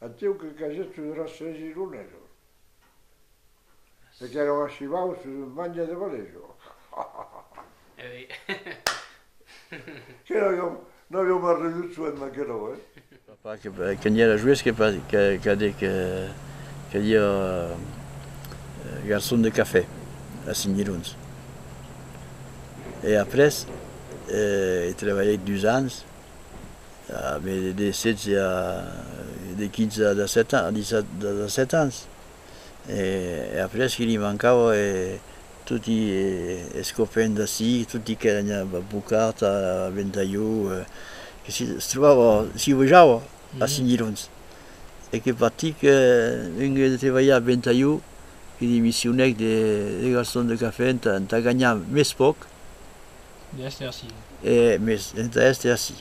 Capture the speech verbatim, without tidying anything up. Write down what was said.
Aciu que casèt sus las sèis gironesas. E qu'èran achivaus sus un banc de valesa. Eh oui. Que n'aviam, n'aviam arredut soent d'aquela, eh? Papa, que, que n'i èra joves que, pa- que, que, que, que dia, eh, garçon de cafè a Sent Gironç. E après, eh, i trabalhèt dus ans, a, de, de setze a, de quinze a dètz-sèt ans, a dètz-sèt, a dètz-sèt ans. E, e après que li mancava, e toti, e, es copèns d'ací, toti qu'èran a Bocat, a Ventalhon, e, que si, es trobava, si vejava a Sent Gironç. E que partic, e, venguec de trabalhar a Ventalhon, que demissionèc de, de garçon de cafè entà, entà ganhar mès pauc. De èster ací. E, mès, entà èster ací.